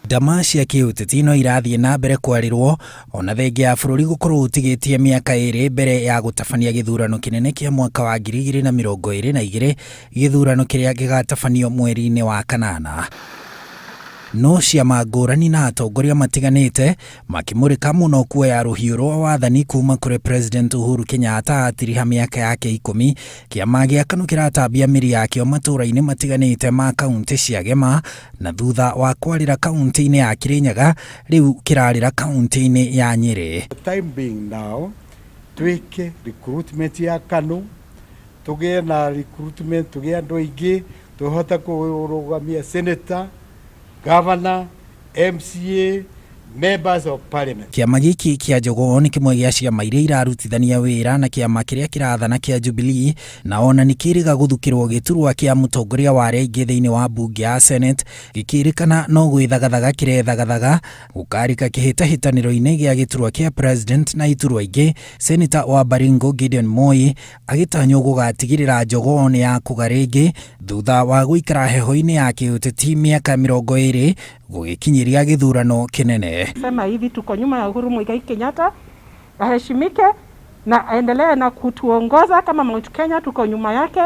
Ndama cia kĩũteti no irathiĩ na mbere kwarĩrwo ona thengia ya bũrũri gũkorwo ũtigĩtie mĩaka ĩrĩ mbere ya gũtabania gĩthurano kĩnene kĩa mwaka wa 2022, gĩthurano kĩrĩa gĩgatabanio mweri-inĩ wa kanana. No ciama ngũrani na atongoria matiganĩte makĩmũrĩka mũno kuoya rũhiũ rwa wathani kuma kũrĩ President Uhuru Kenyatta atiriha mĩaka yake 10, kĩama gĩa KANU kĩratambia mĩri yakĩo matũũra-inĩ matiganĩte ma kauntĩ cia Gema, na thutha wa kwarĩra kauntĩ-inĩ ya Kirinyaga, rĩu kĩrarĩra kauntĩ-inĩ ya Nyĩrĩ. Time being now, twĩke recruitment ya KANU, tũgĩe na recruitment, tũgĩe andũ aingĩ, tũhote kũrũgamia senator, governor, MCA, members of parliament. Kĩama gĩkĩ kĩa Jogoo nĩ kĩmwe gĩa ciama iria irarutithania wĩra na kĩama kĩrĩa kĩrathana kĩa Jubilee, na ona nĩ kĩrĩga gũthukĩrwo gĩturwa kĩa mũtongoria wa arĩa aingĩ thĩinĩ wa mbunge ya Senate, gĩkĩrĩkana no gwĩthagathaga kĩrethagathaga gũkarika kĩhĩtahĩtanĩro-inĩ gĩa gĩturwa kĩa president na iturwa ingĩ. Senator wa Baringo Gideon Moi agĩtanywo gũgatigĩrĩra Jogoo nĩ yakũga rĩngĩ thutha wa gũikara heho-inĩ ya kĩũteti mĩaka 20 gũgĩkinyĩria gĩthurano kĩnene. Sema hivi, tuko nyuma ya Uhuru Muigai Kenyatta, aheshimike na aendelee na kutuongoza kama Mount Kenya, tuko nyuma yake.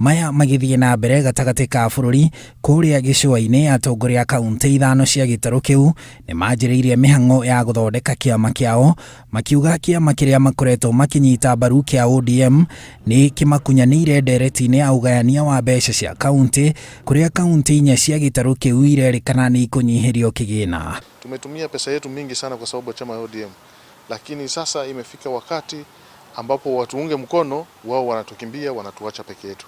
Maya magĩthiĩ na mbere gatagatĩ ka bũrũri, kũrĩa gĩcũa-inĩ atongoria a kauntĩ 5 cia gĩtarũ kĩu nĩ manjĩrĩirie mĩhang'o ya gũthondeka kĩama kĩao, makiuga kĩama kĩrĩa makoretwo makĩnyita mbaru kĩa ODM nĩ kĩmakunyanĩire ndereti-inĩ ya ũgayania wa mbeca cia kauntĩ, kũrĩa kauntĩ 4 cia gĩtarũ kĩu irerĩkana nĩ ikũnyihĩrio kĩgĩna. Tumetumia pesa yetu mingi sana kwa sababu ya chama ya ODM, lakini sasa imefika wakati ambapo watuunge mkono, wao wanatukimbia, wanatuacha peke yetu.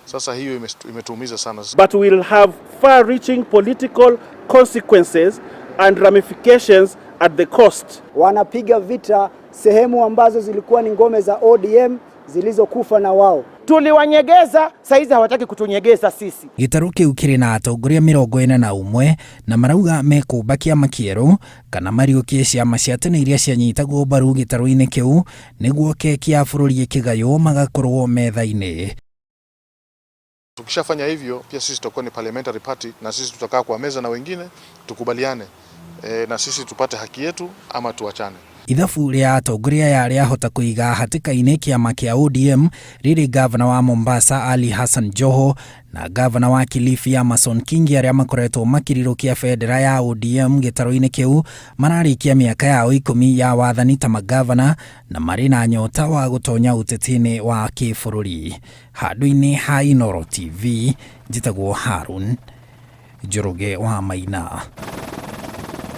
Sasa hiyo imetuumiza sana. But will have far-reaching political consequences and ramifications at the cost. Wanapiga vita sehemu ambazo zilikuwa ni ngome za ODM zilizokufa na wao. Tuliwanyegeza, saizi hawataki kutunyegeza sisi. Gĩtarũ kĩu kĩrĩ na atongoria 41 na marauga mekũmba kĩama kĩerũ kana mariũkie ciama cia tene iria cianyitagwo mbaru gĩtarũ-inĩ kĩu nĩguo keki ya bũrũri ĩkĩgaywo magakorwo metha-inĩ. Tukishafanya hivyo pia sisi tutakuwa ni parliamentary party, na sisi tutakaa kwa meza na wengine tukubaliane, na sisi tupate haki yetu ama tuachane. Ithabu rĩa atongoria aya rĩahota kũiga hatĩka-inĩ kĩama kĩa ODM rĩrĩ gavana wa Mombasa Ali Hassan Joho na gavana wa Kilifi Amason Kingi arĩa makoretwo makĩrirũkia bendera ya ODM gĩtarũ-inĩ kĩu mararĩkia mĩaka yao 10 ya wathani ta magavana na marĩ na nyota wa gũtonya ũteti-inĩ wa kĩbũrũri. Handũ-inĩ ha Inooro TV, njĩtagwo Harun Njoroge wa Maina.